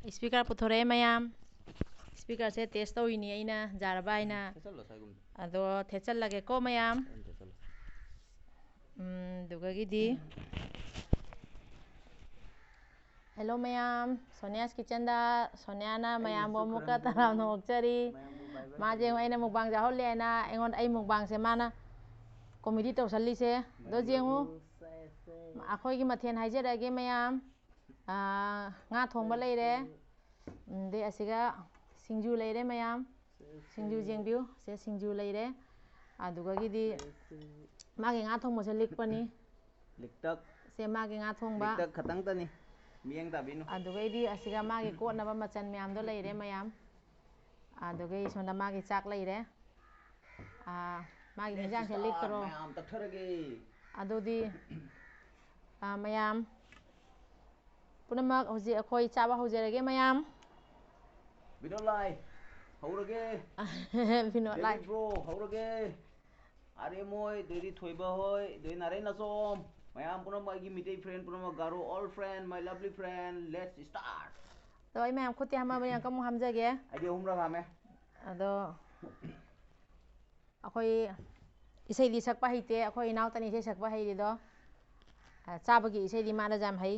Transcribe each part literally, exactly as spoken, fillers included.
Speaker ꯄꯨꯊꯣꯔꯛꯑꯦ ꯃꯌꯥꯝ꯫ ꯏꯁꯄꯤꯀꯔꯁꯦ test ꯇꯧꯔꯤꯅꯤ ꯑꯩꯅ, ꯌꯥꯔꯕ ꯍꯥꯏꯅ꯫ ꯊꯦꯠꯆꯜꯂꯣ ꯁ꯭ꯋꯥꯏꯒꯨꯝꯕ꯫ ꯑꯗꯣ ꯊꯦꯠꯆꯜꯂꯒꯦꯀꯣ ꯃꯌꯥꯝ꯫ ꯐꯖꯅ ꯊꯦꯠꯆꯜꯂꯣ꯫ ꯎꯝ, ꯑꯗꯨꯒꯒꯤꯗꯤ, ꯍꯦꯜꯂꯣ ꯃꯌꯥꯝ, ꯁꯣꯅꯤꯌꯥꯁ ꯀꯤꯠꯆꯟꯗ ꯁꯣꯅꯤꯌꯥꯅ ꯃꯌꯥꯝꯕꯨ ꯑꯩꯅꯁꯨ ꯑꯃꯨꯛꯀ ꯈꯔ ꯇꯔꯥꯝꯅ ꯑꯣꯛꯆꯔꯤ꯫ ꯃꯌꯥꯝꯕꯨ bye bye ꯃꯥꯁꯦ ꯇꯧꯕꯤꯔꯣ꯫ ꯑꯩꯅ ꯃꯨꯛꯕꯥꯡ ꯆꯥꯍꯜꯂꯦꯅ ꯑꯩꯉꯣꯟꯗ, ꯑꯩ ꯃꯨꯛꯕꯥꯡꯁꯦ ꯃꯥꯅ ꯀꯣꯃꯦꯗꯤ ꯇꯧꯁꯜꯂꯤꯁꯦ꯫ ꯑꯗꯣ ꯌꯦꯡꯉꯨ, ꯑꯩꯈꯣꯏꯒꯤ ꯃꯊꯦꯜ ꯍꯥꯏꯖꯔꯛꯑꯒꯦ ꯃꯌꯥꯝ꯫ ꯑꯥ, ꯉꯥ ꯊꯣꯡꯕ ꯂꯩꯔꯦ꯫ ꯎꯝ, ꯑꯗꯩ ꯑꯁꯤꯒ ꯁꯤꯡꯖꯨ ꯂꯩꯔꯦ ꯃꯌꯥꯝ꯫ ꯁꯤꯡꯖꯨ ꯌꯦꯡꯕꯤꯌꯨ꯫ ꯁꯦ, ꯁꯤꯡꯖꯨ ꯂꯩꯔꯦ꯫ ꯑꯗꯨꯒꯒꯤꯗꯤ ꯃꯥꯒꯤ ꯉꯥ ꯊꯣꯡꯕꯁꯦ ꯂꯤꯛꯄꯅꯤ꯫ ꯂꯤꯛꯇꯛ꯫ ꯁꯦ, ꯃꯥꯒꯤ ꯉꯥ ꯊꯣꯡꯕ꯫ ꯂꯤꯛꯇꯛ ꯈꯇꯪꯇꯅꯤ꯫ ꯃꯤꯠꯌꯦꯡ ꯇꯥꯕꯤꯅꯨ꯫ ꯑꯗꯨꯒꯩꯗꯤ ꯑꯁꯤꯒ ꯃꯥꯒꯤ ꯀꯣꯠꯅꯕ ꯃꯆꯜ ꯃꯌꯥꯝꯗꯣ ꯂꯩꯔꯦ ꯃꯌꯥꯝ꯫ ꯑꯗꯨꯒꯩ ꯁꯣꯝꯗ ꯃꯥꯒꯤ ꯆꯥꯛ ꯂꯩꯔꯦ꯫ ꯑꯥ, ꯃꯥꯒꯤ ꯍꯤꯟꯖꯥꯡꯁꯦ ꯂꯤꯛꯇꯔꯣ? ꯃꯌꯥꯝ ꯇꯛꯊꯔꯒꯦ꯫ ꯑꯗꯨꯗꯤ, ꯑꯥ, ꯃꯌꯥꯝ ꯄꯨꯝꯅꯃꯛ ꯍꯧꯖꯤꯛ ꯑꯩꯈꯣꯏ ꯆꯥꯕ ꯍꯧꯖꯔꯒꯦ ꯃꯌꯥꯝ꯫ ꯕꯤꯅꯣꯗ ꯂꯥꯏ, ꯍꯧꯔꯒꯦ꯫ ꯕꯤꯅꯣꯗ ꯂꯥꯏ꯫ ꯗꯦꯕꯤꯠ ꯕ꯭ꯔꯣ, ꯍꯧꯔꯒꯦ꯫ ꯑꯥꯔ ꯑꯦꯝ ꯍꯣꯏ, ꯑꯗꯩꯗꯤ ꯊꯣꯏꯕ ꯍꯣꯏ, ꯑꯗꯩ ꯅꯥꯔꯩ ꯅꯥꯆꯣꯝ, ꯃꯌꯥꯝ ꯄꯨꯝꯅꯃꯛ, ꯑꯩꯒꯤ ꯃꯤꯇꯩ friend ꯄꯨꯝꯅꯃꯛ, Garo all friend, my lovely friend, let's start꯫ ꯑꯗꯣ ꯑꯩ ꯃꯌꯥꯝ ꯈꯨꯠꯇꯤ ꯍꯥꯝꯃꯕꯅꯤꯅ ꯑꯃꯨꯛꯀ ꯑꯃꯨꯛ ꯍꯥꯝꯖꯒꯦ꯫ ꯑꯩꯗꯤ ꯑꯍꯨꯝꯔꯛ ꯍꯥꯝꯃꯦ꯫ ꯑꯗꯣ ꯑꯩꯈꯣꯏ ꯏꯁꯩꯗꯤ ꯁꯛꯄ ꯍꯩꯇꯦ, ꯑꯩꯈꯣꯏ ꯏꯅꯥꯎꯇꯅꯤ ꯏꯁꯩ ꯁꯛꯄ ꯍꯩꯔꯤꯗꯣ꯫ ꯑ, ꯆꯥꯕꯒꯤ ꯏꯁꯩꯗꯤ ꯃꯥꯅ ꯌꯥꯝ ꯍꯩ꯫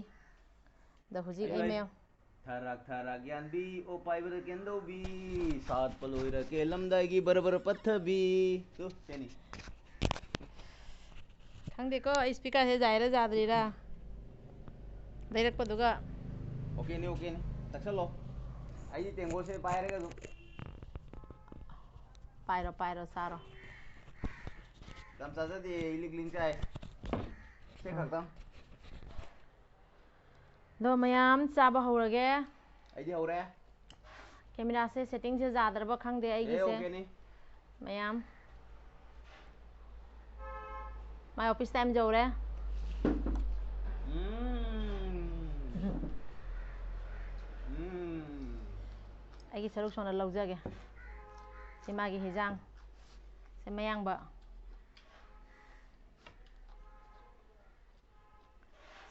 ꯑꯗꯣ ꯍꯧꯖꯤꯛ ꯑꯩ ꯍꯩꯔꯣꯏ꯫ ꯃꯌꯥꯝ ꯊꯔꯥꯛ ꯊꯔꯥꯛ ꯌꯥꯟꯕꯤ, ꯑꯣ ꯄꯥꯏꯕꯗ ꯀꯦꯟꯗꯧꯕꯤ, ꯁꯥꯠꯄ ꯂꯣꯏꯔ ꯀꯦꯜꯂꯝꯗꯥꯏꯒꯤ ꯕꯔ ꯕꯔ ꯄꯠꯊꯕꯤ꯫ ꯇꯨ, ꯁꯤꯅꯤ꯫ ꯈꯪꯗꯦꯀꯣ, ꯑꯩ ꯏꯁꯄꯤꯀꯔꯁꯦ ꯌꯥꯏꯔ ꯌꯥꯗ꯭ꯔꯤꯔꯥ? ꯂꯩꯔꯛꯄꯗꯨꯒ꯫ ꯑꯣꯀꯦꯅꯤ, ꯑꯣꯀꯦꯅꯤ꯫ ꯇꯛꯁꯜꯂꯣ꯫ ꯑꯩꯗꯤ ꯇꯦꯡꯒꯣꯠꯁꯦ ꯄꯥꯏꯔꯒ ꯑꯗꯨꯝ꯫ ꯄꯥꯏꯔꯣ, ꯄꯥꯏꯔꯣ, ꯆꯥꯔꯣ꯫ ꯌꯥꯝ ꯆꯥꯖꯗꯦ, ꯑꯩ ꯂꯤꯛ ꯂꯤꯡ ꯆꯥꯏ꯫ ꯁꯤ ꯎꯝ꯫ ꯈꯛꯇꯪ꯫ ꯑꯗꯣ ꯃꯌꯥꯝ ꯆꯥꯕ ꯍꯧꯔꯒꯦ꯫ ꯑꯩꯗꯤ ꯍꯧꯔꯦ꯫ ꯀꯦꯃꯦꯔꯥꯁꯦ ꯁꯦꯠꯇꯤꯡꯁꯦ ꯌꯥꯗ꯭ꯔꯕ ꯈꯪꯗꯦ ꯑꯦ, ꯑꯩꯒꯤꯁꯦ꯫ ꯑꯣꯀꯦꯅꯤ꯫ ꯃꯌꯥꯝ꯫ My office time ꯌꯧꯔꯦ꯫ ꯎꯝ꯫ ꯎꯝ꯫ ꯑꯩꯒꯤ ꯁꯔꯨꯛ ꯁꯣꯟꯅ ꯂꯧꯖꯒꯦ꯫ ꯁꯤ ꯃꯥꯒꯤ ꯍꯤꯖꯥꯡ꯫ ꯁꯤ ꯃꯌꯥꯡꯕ꯫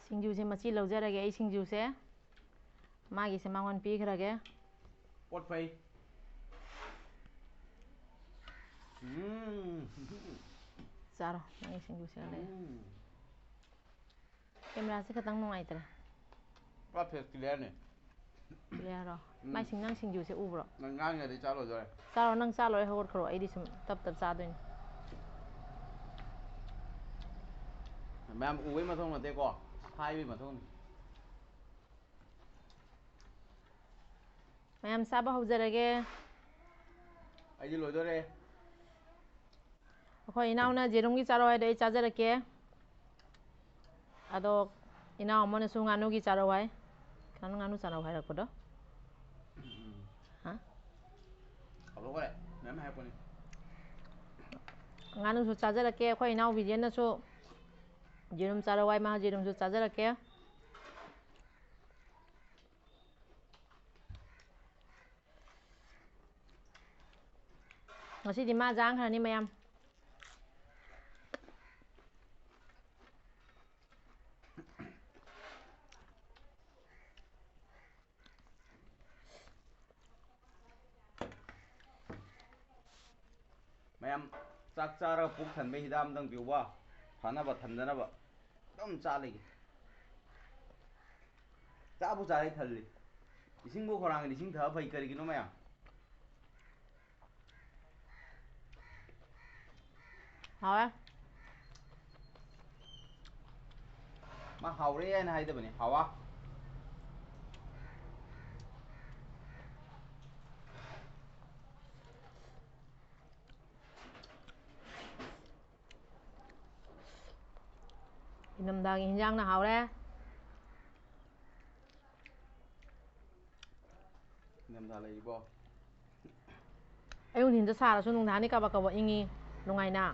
ꯁꯤꯡꯖꯨꯁꯦ ꯃꯆꯤ ꯂꯧꯖꯔꯒꯦ ꯑꯩ ꯁꯤꯡꯖꯨꯁꯦ꯫ ꯃꯥꯒꯤꯁꯦ ꯃꯉꯣꯟ ꯄꯤꯈ꯭ꯔꯒꯦ꯫ ꯄꯣꯠ ꯐꯩ꯫ ꯎꯝ꯫ ꯆꯥꯔꯣ, ꯅꯪꯒꯤ ꯁꯤꯡꯖꯨꯁꯦ ꯂꯩ꯫ ꯎꯝ꯫ ꯀꯦꯃꯦꯔꯥꯁꯦ ꯈꯤꯇꯪ ꯅꯨꯡꯉꯥꯏꯇ꯭ꯔꯦ꯫ ꯄꯨꯔꯥ ꯐꯦꯁ ꯀ꯭ꯂꯤꯌꯥꯔꯅꯦ꯫ ꯀ꯭ꯂꯤꯌꯥꯔꯣ? ꯎꯝ꯫ ꯃꯥꯏ ꯁꯤꯡ-, ꯅꯪ ꯁꯤꯡꯖꯨꯁꯦ ꯎꯕ꯭ꯔꯣ? ꯅꯪ ꯉꯥꯡꯉꯗꯤ ꯆꯥ ꯂꯣꯏꯗꯣꯔꯦ꯫ ꯆꯥꯔꯣ, ꯅꯪ ꯆꯥ ꯂꯣꯏꯔꯦ ꯍꯧꯒꯠꯈ꯭ꯔꯣ, ꯑꯩꯗꯤ ꯁꯨꯝ ꯇꯞ ꯇꯞ ꯆꯥꯗꯣꯏꯅꯤ꯫ ꯃꯌꯥꯝ ꯎꯕꯩ ꯃꯊꯧ ꯅꯠꯇꯦꯀꯣ, ꯍꯥꯏꯕꯩ ꯃꯊꯧꯅꯤ꯫ ꯃꯌꯥꯝ ꯆꯥꯕ ꯍꯧꯖꯔꯒꯦ꯫ ꯑꯩꯗꯤ ꯂꯣꯏꯗꯣꯔꯦ꯫ ꯑꯩꯈꯣꯏ ꯏꯅꯥꯎꯅ ꯌꯦꯔꯨꯝꯒꯤ ꯆꯥꯔꯣ ꯍꯥꯏꯗꯣ ꯑꯩ ꯆꯥꯖꯔꯛꯀꯦ꯫ ꯑꯗꯣ ꯏꯅꯥꯎ ꯑꯃꯅꯁꯨ ꯉꯥꯅꯨꯒꯤ ꯆꯥꯔꯧ ꯍꯥꯏ꯫ ꯀꯅꯥꯅꯣ ꯉꯥꯅꯨ ꯆꯥꯔꯧ ꯍꯥꯏꯔꯛꯄꯗꯣ? ꯍꯥ? ꯀꯥꯎꯊꯣꯛꯈ꯭ꯔꯦ꯫ ꯃꯌꯥꯝ ꯍꯥꯏꯔꯛꯄꯅꯤ꯫ ꯉꯥꯅꯨꯁꯨ ꯆꯥꯖꯔꯛꯀꯦ꯫ ꯑꯩꯈꯣꯏ ꯏꯅꯥꯎ ꯕꯤꯖꯦꯟꯅꯁꯨ ꯌꯦꯔꯨꯝ ꯆꯥꯔꯧ ꯍꯥꯏ꯫ ꯃꯥ ꯌꯦꯔꯨꯝꯁꯨ ꯆꯥꯖꯔꯛꯀꯦ꯫ ꯉꯁꯤꯗꯤ ꯃꯥ ꯆꯥꯈ꯭ꯔꯅꯤ ꯃꯌꯥꯝ꯫ ꯃꯌꯥꯝ ꯆꯥꯛ ꯆꯥꯔꯒ ꯄꯨꯛ ꯊꯟꯕꯩ ꯍꯤꯗꯥꯛ ꯑꯝꯇꯪ ꯄꯤꯌꯨꯕ꯫ ꯐꯅꯕ ꯊꯟꯗꯅꯕ꯫ ꯑꯗꯨꯝ ꯆꯥ ꯂꯩꯒꯦ꯫ ꯆꯥꯕꯨ ꯆꯥꯔꯦ ꯊꯜꯂꯤ꯫ ꯏꯁꯤꯡꯕꯨ ꯈꯧꯔꯥꯡꯒꯗꯤ ꯏꯁꯤꯡ ꯊꯛꯑ ꯐꯩ꯫ ꯀꯔꯤꯒꯤꯅꯣ ꯃꯌꯥꯝ? ꯍꯥꯎꯋꯦ꯫ ꯃꯥ ꯍꯥꯎꯔꯦ ꯍꯥꯏꯅ ꯍꯥꯏꯗꯕꯅꯤ꯫ ꯍꯥꯎꯋꯥ꯫ ꯏꯅꯝꯗꯥꯒꯤ ꯍꯤꯟꯖꯥꯡꯅ ꯍꯥꯎꯔꯦ꯫ ꯏꯅꯝꯗꯥ ꯂꯩꯔꯤꯕꯣ? ꯑꯌꯨꯛ ꯅꯨꯡꯊꯤꯟꯗ ꯁꯥꯔꯁꯨ ꯅꯨꯡꯗꯥꯡꯗꯤ ꯀꯕꯛ ꯀꯕꯛ ꯏꯪꯉꯤ ꯅꯨꯡꯉꯥꯏꯅ꯫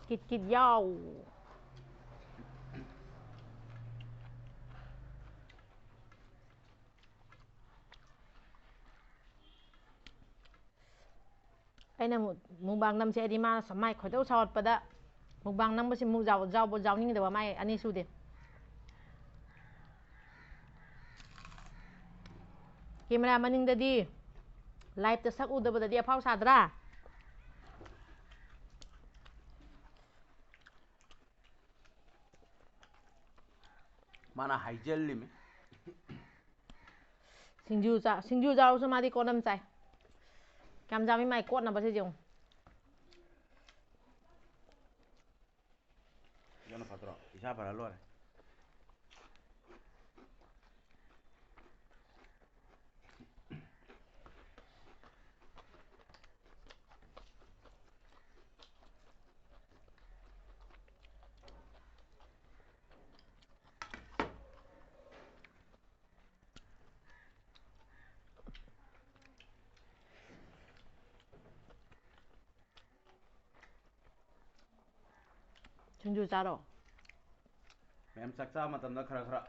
ꯀꯤꯠ ꯀꯤꯠ ꯌꯥꯎ꯫ ꯑꯩꯅ ꯃꯨꯛ-, ꯃꯨꯛꯕꯥꯡ ꯅꯝꯁꯦ ꯍꯥꯏꯗꯤ ꯃꯥꯅ ꯁ-, ꯃꯥꯏ ꯈꯣꯏꯗꯧ ꯁꯥꯎꯒꯠꯄꯗ ꯃꯨꯛꯕꯥꯡ ꯅꯝꯕꯁꯤ ꯃꯨꯛ ꯖꯥꯎ-, ꯖꯥꯎꯕ ꯖꯥꯎꯅꯤꯡꯗꯕ ꯃꯥꯏ ꯑꯅꯤ ꯁꯨꯗꯦ꯫ ꯀꯦꯃꯦꯔꯥ ꯃꯅꯤꯡꯗꯗꯤ ꯂꯥꯏꯞꯇ ꯁꯛ ꯎꯗꯕꯗꯗꯤ ꯑꯐꯥꯎ ꯁꯥꯗ꯭ꯔꯥ? ꯃꯥꯅ ꯍꯥꯏꯖꯜꯂꯤꯃꯤ꯫ ꯁꯤꯡꯖꯨ ꯆꯥ-, ꯁꯤꯡꯖꯨ ꯆꯥꯔꯁꯨ ꯃꯥꯗꯤ ꯀꯣꯠ ꯑꯃ ꯆꯥꯏ꯫ ꯀꯌꯥꯝ ꯆꯥꯃꯤ ꯃꯥꯏ ꯀꯣꯠꯅꯕꯁꯦ ꯌꯦꯡꯉꯨ꯫ ꯑꯗꯨꯅ ꯐꯠꯇ꯭ꯔꯣ? ꯏꯁꯥ ꯐꯔ ꯂꯣꯏꯔꯦ꯫ ꯁꯤꯡꯖꯨ ꯆꯥꯔꯣ꯫ ꯃꯌꯥꯝ ꯆꯥꯛ ꯆꯥꯕ ꯃꯇꯝꯗ ꯈꯔ ꯈꯔ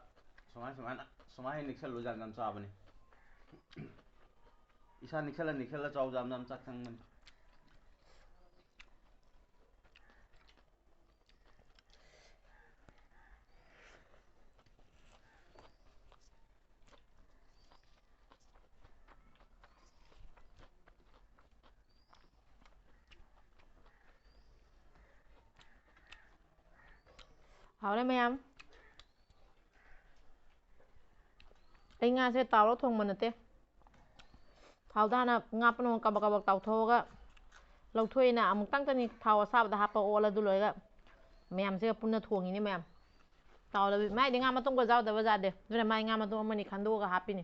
ꯁꯨꯃꯥꯏ ꯁꯨꯃꯥꯏꯅ, ꯁꯨꯃꯥꯏꯅ ꯅꯤꯛꯁꯜꯂꯨ ꯖꯥꯝ ꯖꯥꯝ ꯆꯥꯕꯅꯤ꯫ ꯏꯁꯥ ꯅꯤꯛꯁꯜꯂ ꯅꯤꯛꯁꯜꯂ ꯆꯥꯎ ꯖꯥꯝ ꯖꯥꯝ ꯆꯥꯛ ꯆꯪꯕꯅꯤ꯫ ꯍꯥꯎꯔꯦ ꯃꯌꯥꯝ꯫ ꯑꯩ ꯉꯥꯁꯦ ꯇꯥꯎꯔ ꯊꯣꯡꯕ ꯅꯠꯇꯦ꯫ ꯊꯥꯎꯗ ꯍꯥꯟꯅ ꯉꯥ ꯄꯨꯝꯅꯃꯛ ꯀꯕꯛ ꯀꯕꯛ ꯇꯥꯎꯊꯣꯛꯑꯒ ꯂꯧꯊꯣꯛꯑꯦꯅ, ꯑꯃꯨꯛꯇꯪꯇꯅꯤ ꯊꯥꯎ ꯑꯁꯥꯕꯗ ꯍꯥꯞꯄ ꯑꯣꯠꯂ ꯑꯗꯨ ꯂꯣꯏꯔꯒ ꯃꯌꯥꯝꯁꯤꯒ ꯄꯨꯟꯅ ꯊꯣꯡꯉꯤꯅꯦ ꯃꯌꯥꯝ꯫ ꯇꯥꯎꯗꯕꯤ-, ꯃꯥꯏꯗꯤ ꯉꯥ ꯃꯇꯨꯡꯒ ꯌꯥꯎꯗꯕ ꯖꯥꯠ ꯅꯠꯇꯦ꯫ ꯑꯗꯨꯅ ꯃꯥꯏ ꯉꯥ ꯃꯇꯨꯡ ꯑꯃꯅꯤ ꯈꯟꯗꯣꯛꯑꯒ ꯍꯥꯞꯄꯤꯅꯤ꯫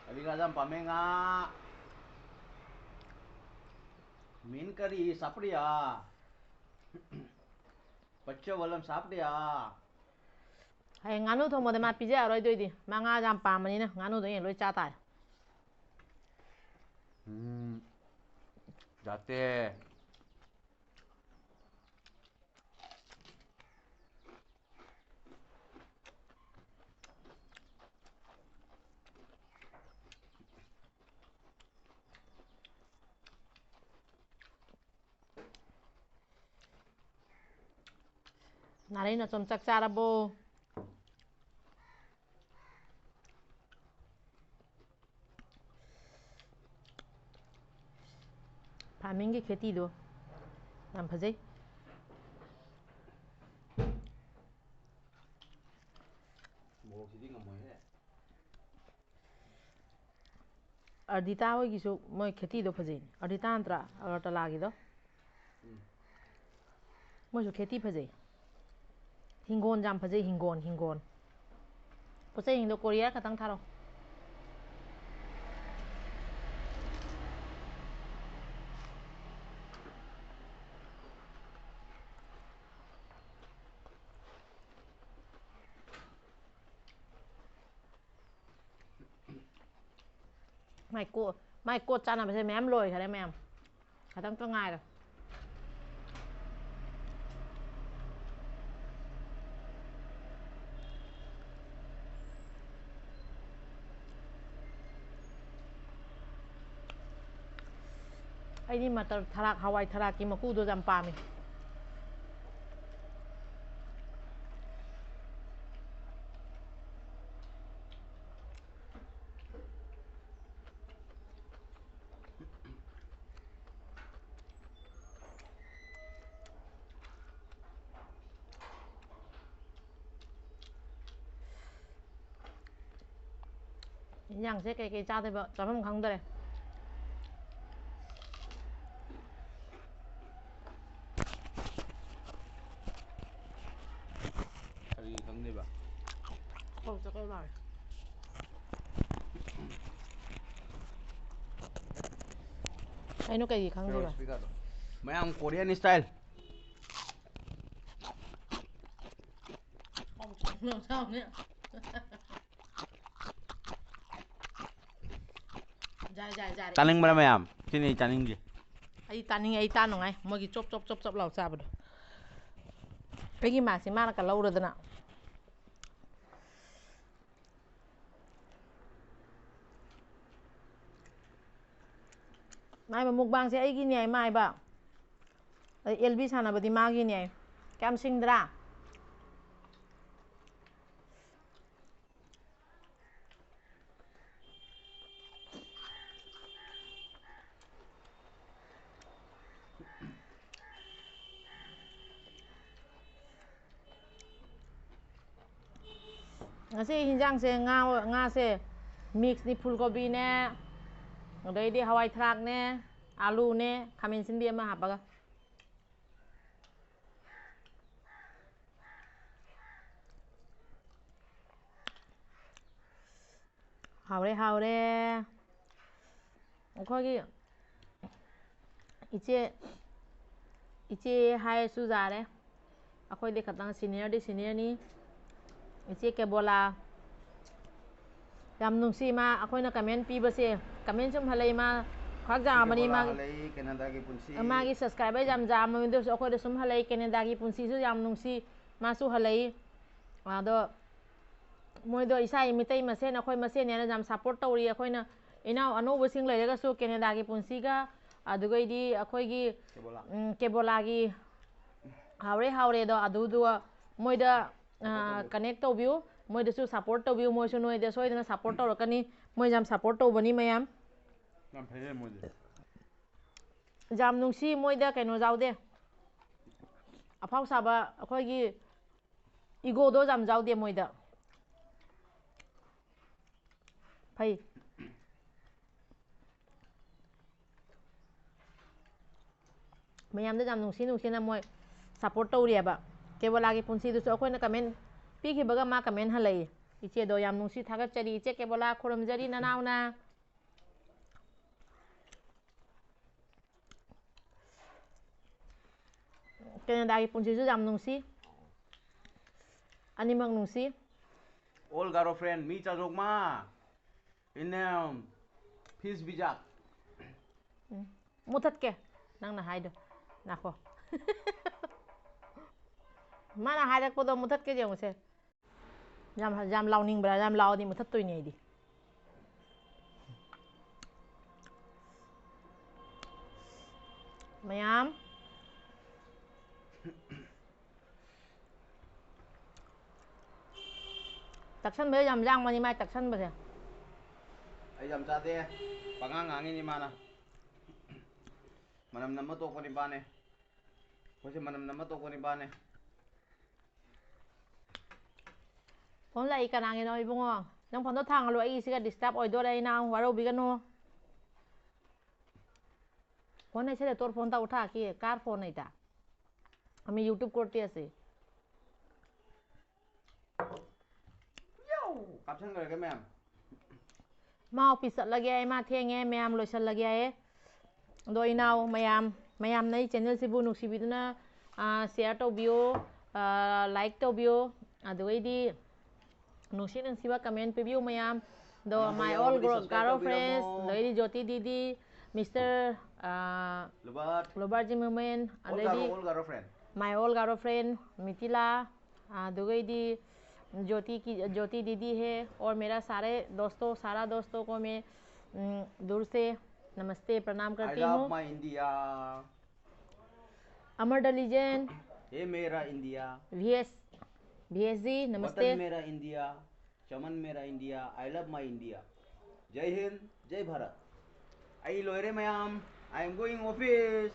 ꯑꯩꯗꯤ ꯉꯥ ꯌꯥꯝ ꯄꯥꯝꯃꯦ, ꯉꯥ꯫ ꯃꯤꯟ ꯀꯔꯤ ꯆꯥꯄ꯭ꯔꯤꯌꯥ? ꯄꯠꯆ ꯋꯥꯂꯝ ꯆꯥꯄ꯭ꯔꯤꯌꯥ? ꯍꯌꯦꯡ ꯉꯥꯅꯨ ꯊꯣꯡꯕꯗ ꯃꯥ ꯄꯤꯖꯔꯔꯣꯏꯗꯣꯏꯗꯤ꯫ ꯃꯥ ꯉꯥ ꯌꯥꯝ ꯄꯥꯝꯕꯅꯤꯅ ꯉꯥꯅꯨꯗꯣ ꯑꯩꯅ ꯂꯣꯏ ꯆꯥ ꯇꯥꯔꯦ꯫ ꯎꯝ, ꯌꯥꯇꯦ꯫ ꯅꯥꯔꯩ ꯅꯆꯣꯝ ꯆꯥꯛ ꯆꯥꯔꯕꯣ? ꯐꯥꯔꯃꯤꯡꯒꯤ ꯈꯦꯇꯤꯗꯣ ꯌꯥꯝ ꯐꯖꯩ꯫ ꯃꯣꯔꯣꯛꯁꯤꯗꯤ ꯉꯝꯃꯣꯏꯍꯦ꯫ ꯑꯔꯗꯤꯇꯥ ꯍꯣꯏꯒꯤꯁꯨ ꯃꯣꯏ ꯈꯦꯇꯤꯗꯣ ꯐꯖꯩꯅꯦ꯫ ꯑꯔꯗꯤꯇꯥ ꯅꯠꯇ꯭ꯔꯥ ꯑꯒꯔꯇꯂꯥꯒꯤꯗꯣ? ꯎꯝ꯫ ꯃꯣꯏꯁꯨ ꯈꯦꯇꯤ ꯐꯖꯩ꯫ ꯍꯤꯡꯒꯣꯟ ꯌꯥꯝ ꯐꯖꯩ, ꯍꯤꯡꯒꯣꯟ, ꯍꯤꯡꯒꯣꯟ꯫ ꯄꯣꯠ ꯆꯩꯁꯤꯡꯗꯣ ꯀꯣꯔꯤꯌꯔ ꯈꯛꯇꯪ ꯊꯥꯔꯛꯑꯣ꯫ ꯃꯥꯏ ꯀꯣ-, ꯃꯥꯏ ꯀꯣꯠ ꯆꯥꯅꯕꯁꯦ ꯃꯌꯥꯝ ꯂꯣꯏꯈꯔꯦ ꯃꯌꯥꯝ꯫ ꯈꯇꯪꯇ ꯉꯥꯏꯔꯦ꯫ ꯑꯩꯗꯤ ꯃꯇꯔ ꯊꯔꯥꯛ, ꯍꯋꯥꯏ ꯊꯔꯥꯛꯀꯤ ꯃꯀꯨꯗꯣ ꯌꯥꯝ ꯄꯥꯝꯃꯦ꯫ ꯏꯟꯖꯥꯡꯁꯦ ꯀꯩꯀꯩ ꯆꯥꯗꯣꯏꯕ? ꯆꯥꯐꯝ ꯈꯪꯗꯔꯦ꯫ ꯀꯔꯤ ꯈꯪꯗꯣꯏꯕ? ꯀꯣꯛ ꯆꯠꯄꯩ ꯃꯥꯜꯂꯦ꯫ ꯀꯩꯅꯣ ꯀꯩꯒꯤ ꯈꯪꯗꯣꯏꯕ? ꯀꯩꯅꯣ speakerꯗꯣ꯫ ꯃꯌꯥꯝ Korean style꯫ ꯌꯥꯔꯦ, ꯌꯥꯔꯦ, ꯌꯥꯔꯦ꯫ ꯆꯥꯅꯤꯡꯕ꯭ꯔꯥ ꯃꯌꯥꯝ? ꯁꯤꯅꯤ ꯑꯩ ꯆꯥꯅꯤꯡꯗꯦ꯫ ꯑꯩ ꯇꯥꯅꯤꯡꯉꯦ, ꯑꯩ ꯇꯥ ꯅꯨꯡꯉꯥꯏ꯫ ꯃꯣꯏꯒꯤ ꯆꯣꯞ ꯆꯣꯞ ꯆꯣꯞ ꯆꯣꯞ ꯂꯥꯎ ꯆꯥꯕꯗꯣ꯫ ꯑꯩꯒꯤ ꯃꯥꯁꯤ ꯃꯥꯅ ꯀꯜꯍꯧꯔꯗꯅ꯫ ꯃꯥꯏꯕ ꯃꯨꯛꯕꯥꯡꯁꯦ ꯑꯩꯒꯤꯅꯦ ꯍꯥꯏ ꯃꯥꯏꯕ꯫ ꯑꯗꯩ ꯑꯦꯜ ꯕꯤ ꯁꯥꯟꯅꯕꯗꯤ ꯃꯥꯒꯤꯅꯦ ꯍꯥꯏ꯫ ꯀꯌꯥꯝ ꯁꯤꯡꯗ꯭ꯔꯥ? ꯉꯁꯤ ꯍꯤꯟꯖꯥꯡꯁꯦ ꯉꯥ, ꯉꯥꯁꯦ ꯃꯤꯛꯁꯅꯤ, ꯐꯨꯜ ꯀꯣꯕꯤꯅꯦ, ꯑꯗꯩꯗꯤ ꯍꯋꯥꯏ ꯊ꯭ꯔꯥꯛꯅꯦ, ꯑꯥꯂꯨꯅꯦ, ꯈꯥꯃꯦꯟ ꯑꯁꯤꯟꯕꯤ ꯑꯃ ꯍꯥꯞꯄꯒ꯫ ꯍꯥꯎꯔꯦ, ꯍꯥꯎꯔꯦ꯫ ꯑꯩꯈꯣꯏꯒꯤ ꯏꯆꯦ, ꯏꯆꯦ ꯍꯥꯏꯔꯁꯨ ꯌꯥꯔꯦ꯫ ꯑꯩꯈꯣꯏꯗꯤ ꯈꯇꯪ ꯁꯤꯅꯤꯌꯔꯗꯤ ꯁꯤꯅꯤꯌꯔꯅꯤ꯫ ꯏꯆꯦ ꯀꯦꯕꯣꯂꯥ꯫ ꯌꯥꯝ ꯅꯨꯡꯁꯤ ꯃꯥ, ꯑꯩꯈꯣꯏꯅ ꯀꯃꯦꯟ ꯄꯤꯕꯁꯦ꯫ ꯀꯃꯦꯟ ꯁꯨꯝ ꯍꯜꯂꯛꯏ ꯃꯥ꯫ ꯈ꯭ꯋꯥꯡ ꯆꯥꯝꯃꯅꯤ ꯀꯦꯕꯣꯂꯥ ꯃꯥꯒꯤ꯫ ꯍꯜꯂꯛꯏ, ꯀꯦꯅꯥꯗꯥꯒꯤ ꯄꯨꯟꯁꯤ꯫ ꯃꯥꯒꯤ ꯁꯕꯁꯀ꯭ꯔꯥꯏꯕꯔ ꯌꯥꯝ ꯌꯥꯝꯃꯕꯅꯤ, ꯑꯗꯨꯁꯨ ꯑꯩꯈꯣꯏꯗ ꯁꯨꯝ ꯍꯜꯂꯛꯏ꯫ ꯀꯦꯅꯥꯗꯥꯒꯤ ꯄꯨꯟꯁꯤꯁꯨ ꯌꯥꯝ ꯅꯨꯡꯁꯤ꯫ ꯃꯥꯁꯨ ꯍꯜꯂꯛꯏ꯫ ꯑꯗꯣ ꯃꯣꯏꯗꯣ ꯏꯁꯥꯒꯤ ꯃꯤꯇꯩ ꯃꯁꯦꯟ, ꯑꯩꯈꯣꯏ ꯃꯁꯦꯟꯅꯦꯅ ꯌꯥꯝ ꯁꯞꯄꯣꯔꯠ ꯇꯧꯔꯤ꯫ ꯑꯩꯈꯣꯏꯅ ꯏꯅꯥꯎ ꯑꯅꯧꯕꯁꯤꯡ ꯂꯩꯔꯒꯁꯨ ꯀꯦꯅꯦꯗꯥꯒꯤ ꯄꯨꯟꯁꯤꯒ, ꯑꯗꯨꯒꯩꯗꯤ ꯑꯩꯈꯣꯏꯒꯤ, ꯀꯦꯕꯣꯂꯥ꯫ ꯎꯝ, ꯀꯦꯕꯣꯂꯥꯒꯤ ꯍꯥꯎꯔꯦ ꯍꯥꯎꯔꯦꯗꯣ ꯑꯗꯨꯗꯣ ꯃꯣꯏꯗ, ꯑ, ꯁꯞꯄꯣꯔꯠ ꯇꯧꯕꯤꯌꯨ꯫ ꯀꯅꯦꯛ ꯇꯧꯕꯤꯌꯨ꯫ ꯃꯣꯏꯗꯁꯨ ꯁꯞꯄꯣꯔꯠ ꯇꯧꯕꯤꯌꯨ꯫ ꯃꯣꯏꯁꯨ ꯅꯣꯏꯗ ꯁꯣꯏꯗꯅ ꯁꯞꯄꯣꯔꯠ ꯇꯧꯔꯛꯀꯅꯤ꯫ ꯃꯣꯏꯁꯨ ꯌꯥꯝ ꯁꯞꯄꯣꯔꯠ ꯇꯧꯕꯅꯤ ꯃꯌꯥꯝ꯫ ꯌꯥꯝ ꯐꯩꯌꯦ ꯃꯣꯏꯗꯤ꯫ ꯌꯥꯝ ꯅꯨꯡꯁꯤ꯫ ꯃꯣꯏꯗ ꯀꯩꯅꯣ ꯌꯥꯎꯗꯦ, ꯑꯐꯥꯎ ꯁꯥꯕ ꯑꯩꯈꯣꯏꯒꯤ ꯏꯒꯣꯗꯣ ꯌꯥꯝ ꯌꯥꯎꯗꯦ ꯃꯣꯏꯗ꯫ ꯐꯩ꯫ ꯃꯌꯥꯝꯗ ꯌꯥꯝ ꯅꯨꯡꯁꯤ ꯅꯨꯡꯁꯤꯅ ꯃꯣꯏ ꯁꯞꯄꯣꯔꯠ ꯇꯧꯔꯤꯑꯕ꯫ ꯀꯦꯕꯣꯂꯥꯒꯤ ꯄꯨꯟꯁꯤꯗꯨꯁꯨ ꯑꯩꯈꯣꯏꯅ ꯀꯃꯦꯟ ꯄꯤꯈꯤꯕꯒ ꯃꯥ ꯀꯃꯦꯟ ꯍꯜꯂꯛꯏ꯫ ꯏꯆꯦꯗꯣ ꯌꯥꯝ ꯅꯨꯡꯁꯤ, ꯊꯥꯒꯠꯆꯔꯤ꯫ ꯏꯆꯦ ꯀꯦꯕꯣꯂꯥ, ꯈꯨꯔꯨꯝꯖꯔꯤ ꯅꯅꯥꯎꯅ꯫ ꯀꯦꯅꯦꯗꯥꯒꯤ ꯄꯨꯟꯁꯤꯁꯨ ꯌꯥꯝ ꯅꯨꯡꯁꯤ꯫ ꯑꯅꯤꯃꯛ ꯅꯨꯡꯁꯤ꯫ All girlfriend, mi chajokma. Inem, fish bijak. ꯎꯝ, ꯃꯨꯊꯠꯀꯦ ꯅꯪꯅ ꯍꯥꯏꯗꯣ꯫ ꯉꯥꯏꯈꯣ꯫ ꯃꯥꯅ ꯍꯥꯏꯔꯛꯄꯗꯣ ꯃꯨꯊꯠꯀꯦ ꯌꯦꯡꯉꯨꯁꯦ꯫ ꯌꯥꯝ, ꯌꯥꯝ ꯂꯥꯎꯅꯤꯡꯕ꯭ꯔꯥ? ꯌꯥꯝ ꯂꯥꯎꯔꯗꯤ ꯃꯨꯊꯠꯇꯣꯏꯅꯦ ꯑꯩꯗꯤ꯫ ꯃꯌꯥꯝ꯫ ꯇꯛꯁꯟꯕꯁꯦ ꯌꯥꯝ ꯌꯥꯡꯕꯅꯤ ꯃꯥꯏ ꯇꯛꯁꯟꯕꯁꯦ꯫ ꯑꯩ ꯌꯥꯝ ꯆꯥꯗꯦ꯫ ꯄꯉꯥꯡ ꯉꯥꯡꯉꯤꯅꯤ ꯃꯥꯅ꯫ ꯃꯅꯝ ꯅꯝꯕ ꯇꯣꯛꯄ ꯅꯤꯄꯥꯅꯦ꯫ ꯑꯩꯈꯣꯏꯁꯦ ꯃꯅꯝ ꯅꯝꯕ ꯇꯣꯛꯄ ꯅꯤꯄꯥꯅꯦ꯫ ꯐꯣꯟ ꯂꯥꯛꯏ ꯀꯅꯥꯒꯤꯅꯣ ꯏꯕꯨꯡꯉꯣ? ꯅꯪ ꯐꯣꯟꯗꯣ ꯊꯥꯡꯒꯠꯂꯣ, ꯑꯩꯒꯤꯁꯤꯒ disturb ꯑꯣꯏꯗꯣꯔꯦ, ꯏꯅꯥꯎ, ꯋꯥꯔꯧꯕꯤꯒꯅꯨ꯫ कौन है? चले, तोर फोन ता उठा के, कार फोन है ता? हमें YouTube कोर्टे से। ꯌꯥꯎ! ꯀꯥꯞꯁꯟꯈ꯭ꯔꯒꯦ ꯃꯌꯥꯝ꯫ ꯃꯥ ꯑꯣꯐꯤꯁ ꯆꯠꯂꯒꯦ ꯍꯥꯏ, ꯃꯥ ꯊꯦꯡꯉꯦ, ꯃꯌꯥꯝ ꯂꯣꯏꯁꯜꯂꯒꯦ ꯍꯥꯏꯌꯦ꯫ ꯑꯗꯣ ꯏꯅꯥꯎ ꯃꯌꯥꯝ, ꯃꯌꯥꯝꯅ ꯑꯩ ꯆꯦꯅꯦꯜꯁꯤꯕꯨ ꯅꯨꯡꯁꯤꯕꯤꯗꯨꯅ, ꯑꯥ, share ꯇꯧꯕꯤꯌꯣ, ꯑꯥ, like ꯇꯧꯕꯤꯌꯣ, ꯑꯗꯨꯒꯩꯗꯤ ꯅꯨꯡꯁꯤ ꯅꯨꯡꯁꯤꯕ comment ꯄꯤꯕꯤꯌꯨ ꯃꯌꯥꯝ꯫ ꯑꯗꯣ ꯑꯅꯧꯕ my all ꯌꯥꯎꯔꯕꯗꯤ gro-, subscribe garo friends, ꯇꯧꯕꯤꯔꯝꯃꯣ꯫ ꯑꯗꯩꯗꯤ ꯖꯣꯇꯤ ꯗꯤꯗꯤ, ꯃꯤꯁꯇꯔ, ꯑꯥ, ꯂꯣꯕꯥꯔꯠ꯫ ꯂꯣꯕꯥꯔꯠ ꯖꯤꯃꯔꯃꯦꯟ, ꯑꯣꯜ ꯑꯗꯩꯗꯤ Garo, all Garo friend. My all garo friend, ꯃꯤꯇꯤꯂꯥ, ꯑꯗꯨꯒꯩꯗꯤ ज्योति की, ज्योति दीदी है और मेरा सारे दोस्तों, सारा दोस्तों को मैं, उम, दूर से नमस्ते, प्रणाम I करती love हूँ। My India। अमर डलीजन। हे मेरा इंडिया। वीएस, वीएस जी, नमस्ते। वतन मेरा इंडिया, चमन मेरा India, I love my India। जय हिंद, जय भारत। ꯑꯩ ꯂꯣꯏꯔꯦ ꯃꯌꯥꯝ, I am going office।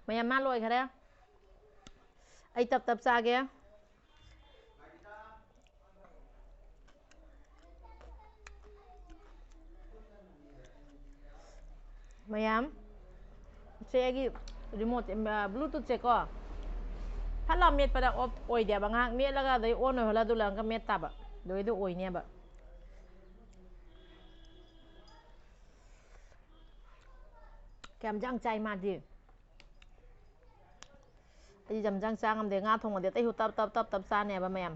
ꯃꯌꯥꯝ ꯃꯥ ꯂꯣꯏꯈꯔꯦ꯫ ꯑꯩ ꯇꯞ ꯇꯞ ꯆꯥꯒꯦ꯫ ꯃꯌꯥꯝ, ꯁꯦ ꯑꯩꯒꯤ remote, ꯑ, Bluetooth ꯁꯦꯀꯣ, ꯐꯠ ꯂꯥꯎ ꯃꯦꯠꯄꯗ off ꯑꯣꯏꯗꯦꯕ꯫ ꯉꯥꯏꯍꯥꯛ ꯃꯦꯠꯂꯒ ꯑꯗꯩ on ꯑꯣꯏꯍꯜꯂ ꯑꯗꯨ ꯂꯪꯉꯒ ꯃꯦꯠ ꯇꯥꯕ꯫ ꯑꯗꯨ ꯑꯣꯏꯗꯤ ꯑꯣꯏꯅꯦꯕ꯫ ꯀꯌꯥꯝ ꯌꯥꯝ ꯆꯥꯏ ꯃꯥꯗꯤ꯫ ꯑꯩꯗꯤ ꯌꯥꯝ ꯌꯥꯝ ꯆꯥ ꯉꯝꯗꯦ꯫ ꯉꯥ ꯊꯣꯡꯉꯗꯤ ꯑꯇꯩꯁꯨ ꯇꯞ ꯇꯞ ꯇꯞ ꯇꯞ ꯆꯥꯅꯦꯕ ꯃꯌꯥꯝ꯫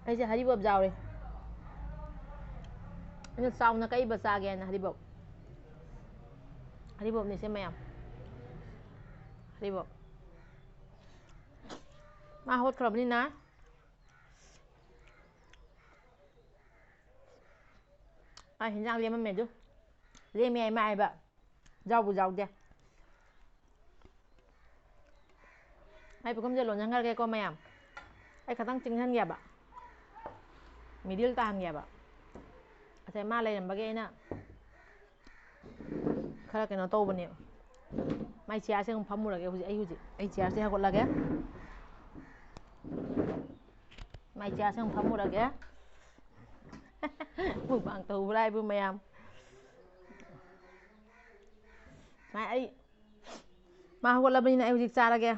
ꯑꯩꯁꯦ ꯍꯔꯤꯕꯣꯞ ꯌꯥꯎꯔꯦ꯫ ꯑꯩꯅ ꯆꯥꯎꯅ ꯀꯛꯏꯕ ꯆꯥꯒꯦ ꯍꯥꯏꯅ ꯍꯔꯤꯕꯣꯞ꯫ ꯍꯔꯤꯕꯣꯞꯅꯤꯁꯦ ꯃꯌꯥꯝ꯫ ꯍꯔꯤꯕꯣꯞ꯫ ꯃꯥ ꯍꯧꯒꯠꯈ꯭ꯔꯕꯅꯤꯅ꯫ ꯑꯩ ꯍꯤꯟꯖꯥꯡ ꯂꯦꯝꯃꯝꯃꯦ ꯑꯗꯨ꯫ ꯂꯦꯝꯃꯦ ꯍꯥꯏ ꯃꯥ ꯍꯥꯏꯕ꯫ ꯌꯥꯎꯕꯨ ꯌꯥꯎꯗꯦ꯫ ꯑꯩ ꯄꯨꯈꯝꯁꯦ ꯂꯣꯟꯁꯤꯟꯈ꯭ꯔꯒꯦꯀꯣ ꯃꯌꯥꯝ꯫ ꯑꯩ ꯈꯇꯪ ꯆꯤꯡꯁꯤꯟꯒꯦꯕ꯫ Middle ꯇꯥꯍꯟꯒꯦꯕ꯫ ꯉꯁꯥꯏ ꯃꯥ ꯂꯩꯔꯝꯕꯒꯤ ꯑꯩꯅ ꯈꯔ ꯀꯩꯅꯣ ꯇꯧꯕꯅꯦꯕ꯫ ꯃꯥꯏ ꯆꯤꯌꯥꯔꯁꯦ ꯑꯃꯨꯛ ꯐꯝꯃꯨꯔꯒꯦ ꯍꯧꯖꯤꯛ꯫ ꯑꯩ ꯍꯧꯖꯤꯛ ꯑꯩ ꯆꯤꯌꯥꯔꯁꯦ ꯍꯧꯒꯠꯂꯒꯦ꯫ ꯃꯥꯏ ꯆꯤꯌꯥꯔꯁꯦ ꯑꯃꯨꯛ ꯐꯝꯃꯨꯔꯒꯦ꯫ ꯃꯨꯛꯕꯥꯡ ꯇꯧꯕ꯭ꯔꯥ ꯍꯥꯏꯕꯨ ꯃꯌꯥꯝ꯫ ꯃꯥ ꯑꯩ, ꯃꯥ ꯍꯧꯒꯠꯂꯕꯅꯤꯅ ꯑꯩ ꯍꯧꯖꯤꯛ ꯆꯥꯔꯒꯦ꯫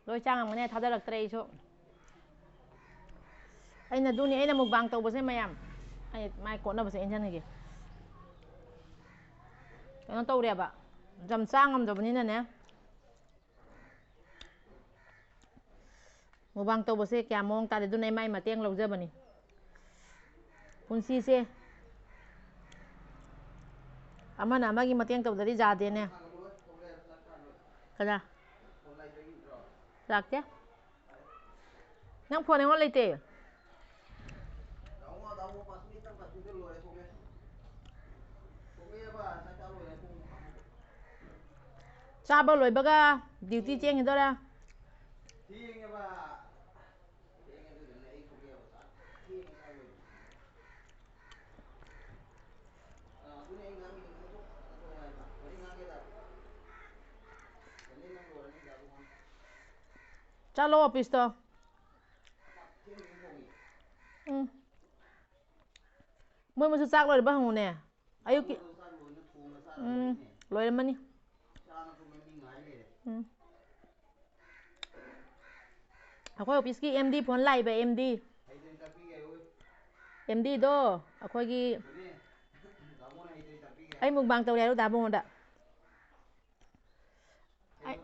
ꯂꯣꯏ ꯆꯥ ꯉꯝꯒꯅꯤ, ꯊꯥꯗꯔꯛꯇ꯭ꯔꯦ ꯑꯩꯁꯨ꯫ ꯑꯩꯅ ꯑꯗꯨꯅꯤ, ꯑꯩꯅ ꯃꯨꯛꯕꯥꯡ ꯇꯧꯕꯁꯦ ꯃꯌꯥꯝ꯫ ꯑꯩ ꯃꯥꯏ ꯀꯣꯠꯅꯕꯁꯦ ꯏꯟꯖꯟꯒꯦ꯫ ꯀꯩꯅꯣ ꯇꯧꯔꯦꯕ, ꯌꯥꯝ ꯆꯥ ꯉꯝꯗꯕꯅꯤꯅꯅꯦ꯫ ꯃꯨꯛꯕꯥꯡ ꯇꯧꯕꯁꯦ ꯀꯌꯥ ꯃꯑꯣꯡ ꯇꯥꯗꯦ, ꯑꯗꯨꯅ ꯑꯩ ꯃꯥꯏ ꯃꯇꯦꯡ ꯂꯧꯖꯕꯅꯤ꯫ ꯄꯨꯟꯁꯤꯁꯦ ꯑꯃꯅ ꯑꯃꯒꯤ ꯃꯇꯦꯡ ꯇꯧꯗꯗꯤ ꯌꯥꯗꯦꯅꯦ꯫ ꯀꯅꯥ? ꯂꯥꯛꯇꯦ꯫ ꯅꯪ ꯐꯣꯟ ꯑꯩꯉꯣꯟ ꯂꯩꯇꯦ꯫ ꯆꯥꯕ ꯂꯣꯏꯕꯒ ꯗ꯭ꯌꯨꯇꯤ ꯆꯦꯟꯈꯤꯗꯣꯔꯦ꯫ ꯆꯠꯂꯣ ꯑꯣꯐꯤꯁꯇꯣ꯫ ꯎꯝ꯫ ꯃꯣꯏ ꯃꯁꯨ ꯆꯥꯛ ꯂꯣꯏꯔꯕ ꯍꯪꯉꯨꯅꯦ꯫ ꯑꯌꯨꯛꯀꯤ꯫ ꯎꯝ, ꯂꯣꯏꯔꯝꯃꯅꯤ꯫ ꯎꯝ꯫ ꯑꯩꯈꯣꯏ ꯑꯣꯐꯤꯁꯀꯤ ꯑꯦꯝ ꯗꯤ ꯐꯣꯟ ꯂꯥꯛꯏꯕ, ꯑꯦꯝ ꯗꯤ꯫ ꯑꯦꯝ ꯗꯤꯗꯣ ꯑꯩꯈꯣꯏꯒꯤ, ꯑꯩ ꯃꯨꯛꯕꯥꯡ ꯇꯧꯔꯦ ꯍꯥꯏꯔꯨ ꯗꯥ ꯕꯨꯡꯉꯣꯗ꯫ ꯑꯩ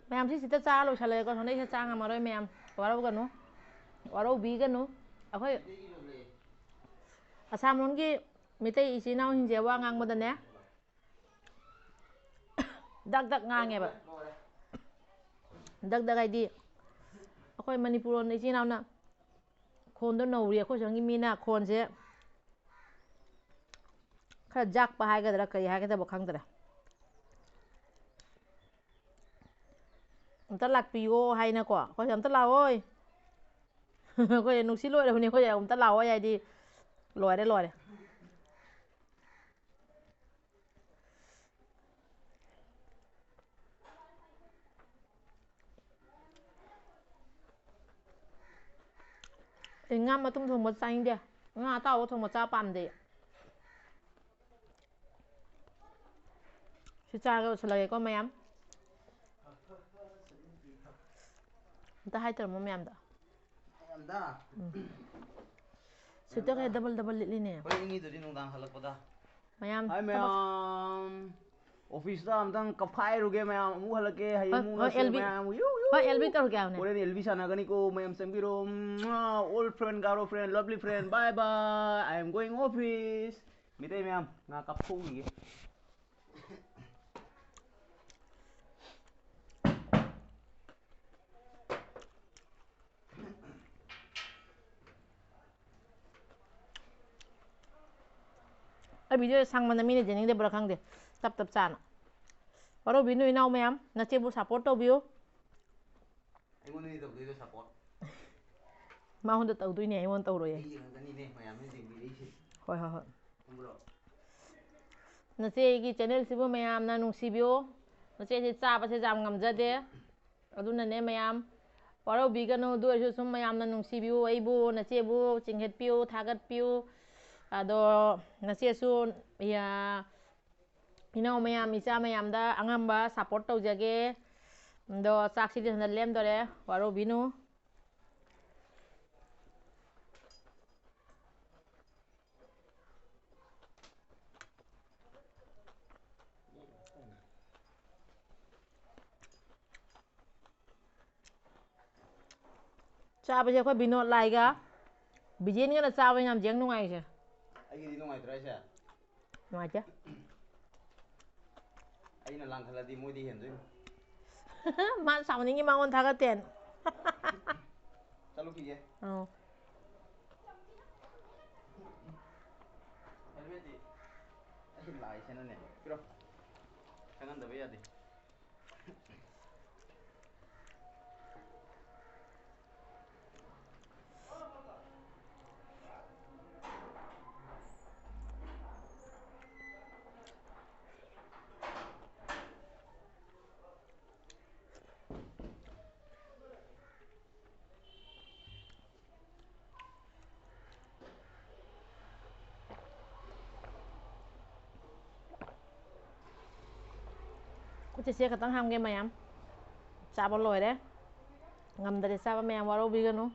ꯃꯌꯥꯝ ꯁꯤ ꯁꯤꯗ ꯆꯥ ꯂꯣꯏꯁꯜꯂꯒꯦꯀꯣ, ꯁꯣꯝꯗꯩꯁꯤꯗ ꯆꯥ ꯉꯝꯃꯔꯣꯏ ꯃꯌꯥꯝ꯫ ꯋꯥꯔꯧꯒꯅꯨ, ꯋꯥꯔꯧꯕꯤꯒꯅꯨ꯫ ꯑꯩꯈꯣꯏ ꯑꯁꯥꯝ ꯂꯣꯝꯒꯤ ꯃꯤꯇꯩ ꯏꯆꯤꯜ ꯏꯅꯥꯎꯁꯤꯡꯁꯦ ꯋꯥ ꯉꯥꯡꯕꯗꯅꯦ, ꯗꯛ ꯗꯛ ꯉꯥꯡꯉꯦꯕ꯫ ꯗꯛ ꯗꯛ ꯍꯥꯏꯗꯤ ꯑꯩꯈꯣꯏ ꯃꯅꯤꯄꯨꯔ ꯂꯣꯟꯗ ꯏꯆꯤꯜ ꯏꯅꯥꯎꯅ ꯈꯣꯟꯗꯣ ꯅꯧꯔꯤ, ꯑꯩꯈꯣꯏ ꯁꯣꯝꯒꯤ ꯃꯤꯅ ꯈꯣꯟꯁꯦ ꯈꯔ ꯖꯥꯛꯄ ꯍꯥꯏꯒꯗ꯭ꯔꯥ ꯀꯔꯤ ꯍꯥꯏꯒꯗꯕ ꯈꯪꯗ꯭ꯔꯦ꯫ ꯑꯝꯇ ꯂꯥꯛꯄꯤꯌꯣ ꯍꯥꯏꯅꯀꯣ, ꯑꯩꯈꯣꯏꯁꯦ ꯑꯝꯇ ꯂꯥꯛꯑꯣꯏ꯫ ꯑꯩꯈꯣꯏ ꯅꯨꯡꯁꯤ ꯂꯣꯏꯔꯕꯅꯤ, ꯑꯩꯈꯣꯏ ꯑꯝꯇ ꯂꯥꯛꯑꯣꯏ ꯍꯥꯏꯗꯤ ꯂꯣꯏꯔꯦ, ꯂꯣꯏꯔꯦ꯫ ꯑꯩ ꯉꯥ ꯃꯇꯨꯝ ꯊꯣꯡꯕ ꯆꯥꯅꯤꯡꯗꯦ, ꯉꯥ ꯑꯇꯥꯎꯕ ꯊꯣꯡꯕ ꯆꯥ ꯄꯥꯝꯗꯦ꯫ ꯁꯤ ꯆꯥꯔꯒ ꯂꯣꯏꯁꯤꯜꯂꯒꯦꯀꯣ ꯃꯌꯥꯝ꯫ ꯑꯝꯇ ꯍꯥꯏ ꯇꯧꯔꯝꯃꯣ ꯃꯌꯥꯝꯗ꯫ ꯃꯌꯥꯝꯗ? ꯎꯝ꯫ ꯁꯤꯠꯇ ꯀꯩ ꯗꯕꯜ ꯗꯕꯜ ꯂꯤꯠꯂꯤꯅꯦ꯫ ꯍꯣꯔꯦꯟ ꯏꯪꯉꯤꯗꯨꯗꯤ ꯅꯨꯡꯗꯥꯡ ꯍꯜꯂꯛꯄꯗ꯫ ꯃꯌꯥꯝ ꯍꯥꯏ ꯊꯕꯛ ꯃꯌꯥꯝ꯫ ꯑꯣꯐꯤꯁꯇ ꯑꯝꯇꯪ ꯀꯞꯈꯥꯏꯔꯨꯒꯦ ꯃꯌꯥꯝ, ꯑꯃꯨꯛ ꯍꯜꯂꯛꯀꯦ, ꯍꯌꯦꯡ ꯍꯣꯏ, ꯑꯃꯨꯛ ꯍꯣꯏ, ꯎꯅꯁꯦ ꯑꯦꯜ ꯕꯤ꯫ ꯃꯌꯥꯝ꯫ ꯌꯨ, ꯍꯣꯏ, ꯌꯨ꯫ ꯑꯦꯜ ꯕꯤ ꯇꯧꯔꯒꯦ ꯍꯥꯏꯕꯅꯦ꯫ ꯍꯣꯔꯦꯟ ꯑꯦꯜ ꯕꯤ ꯁꯥꯟꯅꯒꯅꯤꯀꯣ ꯃꯌꯥꯝ, ꯆꯪꯕꯤꯔꯣ꯫ Mwah, old friend, garo friend, lovely friend, bye bye, I am going office. Meitei ꯃꯌꯥꯝ, ꯉꯥ ꯀꯞꯊꯣꯛꯎꯈꯤꯒꯦ꯫ ꯑꯩ ꯚꯤꯗꯤꯑꯣ ꯁꯥꯡꯃꯟꯅ ꯃꯤꯅ ꯌꯦꯡꯅꯤꯡꯗꯕ꯭ꯔꯥ ꯈꯪꯗꯦ꯫ ꯇꯞ ꯇꯞ ꯆꯥꯅ꯫ ꯋꯥꯔꯧꯕꯤꯅꯨ ꯏꯅꯥꯎ ꯃꯌꯥꯝ, ꯅꯆꯦꯕꯨ support ꯇꯧꯕꯤꯌꯨ꯫ ꯑꯩꯉꯣꯟꯗꯅꯤ ꯇꯧꯗꯣꯏꯗꯣ support꯫ ꯃꯉꯣꯟꯗ ꯇꯧꯗꯣꯏꯅꯦ, ꯑꯩꯉꯣꯟꯗ ꯇꯧꯔꯣꯏꯌꯦ꯫ ꯑꯩ ꯌꯦꯡꯉꯛꯀꯅꯤꯅꯦ ꯃꯌꯥꯝꯅ ꯌꯦꯡꯕꯤꯔꯛꯏꯁꯦ꯫ ꯍꯣꯏ, ꯍꯣꯏ, ꯍꯣꯏ꯫ ꯈꯪꯕ꯭ꯔꯣ? ꯅꯆꯦ ꯑꯩꯒꯤ channelꯁꯤꯕꯨ ꯃꯌꯥꯝꯅ ꯅꯨꯡꯁꯤꯕꯤꯌꯨ꯫ ꯅꯆꯦꯁꯦ ꯆꯥꯕꯁꯦ ꯌꯥꯝ ꯉꯝꯖꯗꯦ꯫ ꯑꯗꯨꯅꯅꯦ ꯃꯌꯥꯝ ꯋꯥꯔꯧꯕꯤꯒꯅꯨ꯫ ꯑꯗꯨ ꯑꯣꯏꯔꯁꯨ ꯁꯨꯝ ꯃꯌꯥꯝꯅ ꯅꯨꯡꯁꯤꯕꯤꯌꯨ, ꯑꯩꯕꯨ, ꯅꯆꯦꯕꯨ ꯆꯤꯡꯈꯠꯄꯤꯌꯨ, ꯊꯥꯒꯠꯄꯤꯌꯨ꯫ ꯑꯗꯣ ꯅꯆꯦꯁꯨ, ꯌꯥ-, ꯏꯅꯥꯎ ꯃꯌꯥꯝ, ꯏꯆꯥ ꯃꯌꯥꯝꯗ ꯑꯉꯝꯕ support ꯇꯧꯖꯒꯦ꯫ ꯑꯗꯣ ꯆꯥꯛꯁꯤꯗꯤ ꯍꯟꯗꯛ ꯂꯦꯝꯗꯣꯔꯦ, ꯋꯥꯔꯧꯕꯤꯅꯨ꯫ ꯆꯥꯕꯁꯦ ꯑꯩꯈꯣꯏ ꯕꯤꯅꯣꯗ ꯂꯥꯏꯒ ꯕꯤꯖꯦꯟꯒꯅ ꯆꯥꯕ ꯌꯥꯝ ꯌꯦꯡ ꯅꯨꯡꯉꯥꯏꯁꯦ꯫ ꯑꯩꯒꯤꯗꯤ ꯅꯨꯡꯉꯥꯏꯇ꯭ꯔꯥ ꯍꯥꯏꯁꯦ? ꯅꯨꯡꯉꯥꯏꯇꯦ꯫ ꯑꯩꯅ ꯂꯥꯡꯈꯠꯂꯗꯤ ꯃꯣꯏꯗꯤ ꯍꯦꯟꯗꯣꯏꯅꯤ꯫ ꯃꯥ ꯁꯥꯎꯅꯤꯡꯉꯤ, ꯃꯉꯣꯟ ꯊꯥꯒꯠꯇꯦꯅ꯫ ꯆꯠꯂꯨꯈꯤꯒꯦ꯫ ꯑꯧ꯫ ꯍꯦꯜꯃꯦꯠꯇꯤ ꯑꯩ ꯂꯥꯏꯁꯦꯅꯅꯦ꯫ ꯄꯤꯔꯣ꯫ ꯈꯪꯍꯟꯗꯕ ꯌꯥꯗꯦ꯫ ꯆꯦꯆꯦ ꯈꯛꯇꯪ ꯍꯥꯝꯒꯦ ꯃꯌꯥꯝ꯫ ꯆꯥꯕ ꯂꯣꯏꯔꯦ꯫ ꯉꯝꯗꯔꯦ ꯆꯥꯕ ꯃꯌꯥꯝ, ꯋꯥꯔꯧꯕꯤꯒꯅꯨ꯫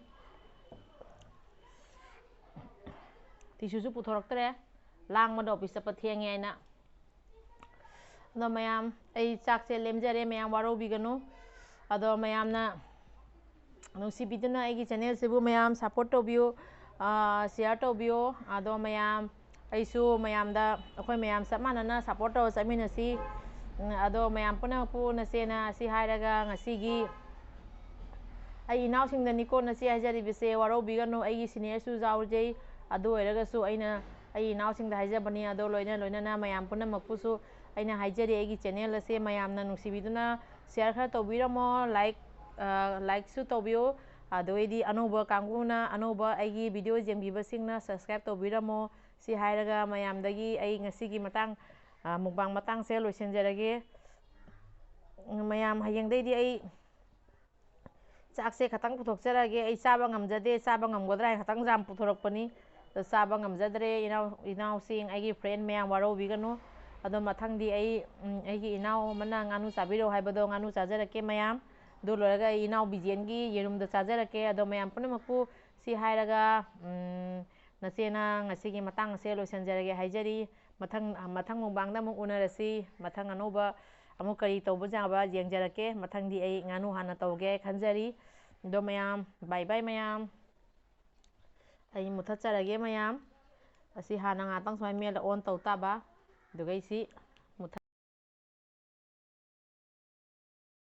ꯇꯤꯁꯨꯁꯨ ꯄꯨꯊꯣꯔꯛꯇ꯭ꯔꯦ꯫ ꯂꯥꯡꯕꯗ ꯑꯣꯐꯤꯁ ꯆꯠꯄ ꯊꯦꯡꯉꯦ ꯍꯥꯏꯅ꯫ ꯑꯗꯣ ꯃꯌꯥꯝ, ꯑꯩ ꯆꯥꯛꯁꯦ ꯂꯦꯝꯖꯔꯦ ꯃꯌꯥꯝ, ꯋꯥꯔꯧꯕꯤꯒꯅꯨ꯫ ꯑꯗꯣ ꯃꯌꯥꯝꯅ ꯅꯨꯡꯁꯤꯕꯤꯗꯨꯅ ꯑꯩꯒꯤ ꯆꯦꯅꯦꯜꯁꯤꯕꯨ ꯃꯌꯥꯝ ꯁꯞꯄꯣꯔꯠ ꯇꯧꯕꯤꯌꯨ, ꯁꯤꯌꯥꯔ ꯇꯧꯕꯤꯌꯨ꯫ ꯑꯗꯣ ꯃꯌꯥꯝ, ꯑꯩꯁꯨ ꯃꯌꯥꯝꯗ, ꯑꯩꯈꯣꯏ ꯃꯌꯥꯝ ꯆꯞ ꯃꯥꯟꯅꯅ ꯁꯞꯄꯣꯔꯠ ꯇꯧꯔ ꯆꯠꯃꯤꯟꯅꯁꯤ꯫ ꯎꯝ, ꯑꯗꯣ ꯃꯌꯥꯝ ꯄꯨꯝꯅꯃꯛꯄꯨ ꯅꯆꯦꯅ ꯑꯁꯤ ꯍꯥꯏꯔꯒ ꯉꯁꯤꯒꯤ ꯑꯩ ꯏꯅꯥꯎꯁꯤꯡꯗꯅꯤꯀꯣ ꯅꯆꯦ ꯍꯥꯏꯖꯔꯤꯕꯁꯦ, ꯋꯥꯔꯧꯕꯤꯒꯅꯨ, ꯑꯩꯒꯤ ꯁꯤꯅꯤꯌꯔꯁꯨ ꯌꯥꯎꯖꯩ꯫ ꯑꯗꯨ ꯑꯣꯏꯔꯒꯁꯨ ꯑꯩꯅ ꯑꯩ ꯏꯅꯥꯎꯁꯤꯡꯗ ꯍꯥꯏꯖꯕꯅꯤ꯫ ꯑꯗꯣ ꯂꯣꯏꯅ ꯂꯣꯏꯅꯅ ꯃꯌꯥꯝ ꯄꯨꯝꯅꯃꯛꯄꯨꯁꯨ ꯑꯩꯅ ꯍꯥꯏꯖꯔꯤ, ꯑꯩꯒꯤ ꯆꯦꯅꯦꯜ ꯑꯁꯦ ꯃꯌꯥꯝꯅ ꯅꯨꯡꯁꯤꯕꯤꯗꯨꯅ ꯁꯤꯌꯥꯔ ꯈꯔ ꯇꯧꯕꯤꯔꯝꯃꯣ, ꯂꯥꯏꯛ, ꯑ, ꯂꯥꯏꯛꯁꯨ ꯇꯧꯕꯤꯌꯨ꯫ ꯑꯗꯨꯗꯩꯗꯤ ꯑꯅꯧꯕ ꯀꯥꯡꯕꯨꯅ, ꯑꯅꯧꯕ ꯑꯩꯒꯤ ꯚꯤꯗꯤꯑꯣ ꯌꯦꯡꯕꯤꯕꯁꯤꯡꯅ ꯁꯕꯁꯀ꯭ꯔꯥꯏꯕ ꯇꯧꯕꯤꯔꯝꯃꯣ꯫ ꯁꯤ ꯍꯥꯏꯔꯒ ꯃꯌꯥꯝꯗꯒꯤ ꯑꯩ ꯉꯁꯤꯒꯤ ꯃꯇꯥꯡ, ꯑ, ꯃꯨꯛꯕꯥꯡ ꯃꯇꯥꯡꯁꯦ ꯂꯣꯏꯁꯤꯟꯖꯔꯒꯦ꯫ ꯎꯝ, ꯃꯌꯥꯝ, ꯍꯌꯦꯡꯗꯩꯗꯤ ꯑꯩ ꯆꯥꯛꯁꯦ ꯈꯇꯪ ꯄꯨꯊꯣꯛꯆꯔꯒꯦ꯫ ꯑꯩ ꯆꯥꯕ ꯉꯝꯖꯗꯦ, ꯆꯥꯕ ꯉꯝꯒꯗ꯭ꯔꯥ ꯍꯥꯏꯅ ꯈꯇꯪ ꯌꯥꯝ ꯄꯨꯊꯣꯔꯛꯄꯅꯤ꯫ ꯑꯗꯣ ꯆꯥꯕ ꯉꯝꯖꯗ꯭ꯔꯦ꯫ ꯏꯅꯥꯎ-, ꯏꯅꯥꯎꯁꯤꯡ, ꯑꯩꯒꯤ ꯐ꯭ꯔꯦꯟ ꯃꯌꯥꯝ ꯋꯥꯔꯧꯕꯤꯒꯅꯨ꯫ ꯑꯗꯣ ꯃꯊꯪꯗꯤ ꯑꯩ, ꯎꯝ, ꯑꯩꯒꯤ ꯏꯅꯥꯎ ꯑꯃꯅ ꯉꯥꯅꯨ ꯆꯥꯕꯤꯔꯛꯑꯣ ꯍꯥꯏꯕꯗꯣ ꯉꯥꯅꯨ ꯆꯥꯖꯔꯛꯀꯦ ꯃꯌꯥꯝ꯫ ꯑꯗꯨ ꯂꯣꯏꯔꯒ ꯑꯩ ꯏꯅꯥꯎ ꯕꯤꯖꯦꯟꯒꯤ ꯌꯦꯔꯨꯝꯗꯣ ꯆꯥꯖꯔꯛꯀꯦ꯫ ꯑꯗꯣ ꯃꯌꯥꯝ ꯄꯨꯝꯅꯃꯛꯄꯨ ꯁꯤ ꯍꯥꯏꯔꯒ, ꯎꯝ, ꯅꯆꯦꯅ ꯉꯁꯤꯒꯤ ꯃꯇꯥꯡ ꯑꯁꯦ ꯂꯣꯏꯁꯤꯟꯖꯔꯒꯦ ꯍꯥꯏꯖꯔꯤ꯫ ꯃꯊꯪ, ꯃꯊꯪ ꯃꯨꯛꯕꯥꯡꯗ ꯑꯃꯨꯛ ꯎꯅꯔꯁꯤ꯫ ꯃꯊꯪ ꯑꯅꯧꯕ ꯑꯃꯨꯛ ꯀꯔꯤ ꯇꯧꯕ ꯌꯥꯕ ꯌꯦꯡꯖꯔꯛꯀꯦ꯫ ꯃꯊꯪꯗꯤ ꯑꯩ ꯉꯥꯅꯨ ꯍꯥꯟꯅ ꯇꯧꯒꯦ ꯈꯟꯖꯔꯤ꯫ ꯑꯗꯣ ꯃꯌꯥꯝ, ꯕꯥꯏ ꯕꯥꯏ ꯃꯌꯥꯝ꯫ ꯑꯩ ꯃꯨꯊꯠꯆꯔꯒꯦ ꯃꯌꯥꯝ꯫ ꯑꯁꯤ ꯍꯥꯟꯅ ꯉꯥꯛꯇꯪ ꯁꯨꯃꯥꯏꯅ ꯃꯦꯠꯂ ꯑꯣꯟ ꯇꯧ ꯇꯥꯕ꯫ ꯑꯗꯨꯒ ꯑꯩꯁꯤ